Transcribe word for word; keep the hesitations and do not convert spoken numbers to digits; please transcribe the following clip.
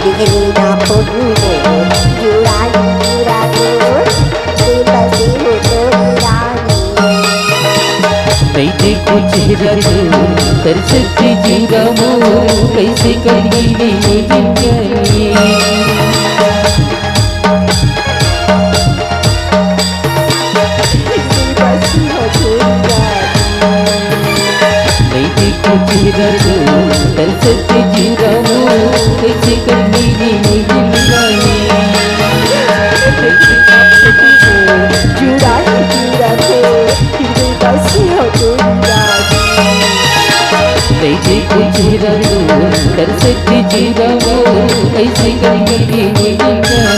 मेरा फोटू मोर जुड़ाई पूरा तोर, दिल बसे हो तोरी रानी। नहीं देखो चेहरा तो, तरसत जीरा मोर, कैसे कटी रे जिंदगी। नहीं देखो चेहरा तो, तरसत जीरा मोर, कैसे कटी रे जिंदगी। जुड़ाई पूरा तोर, दिल बसे हो तोरी रानी। नहीं देखो चेहरा तो, तरसत जीरा मोर, कैसे कटी रे जिंदगी।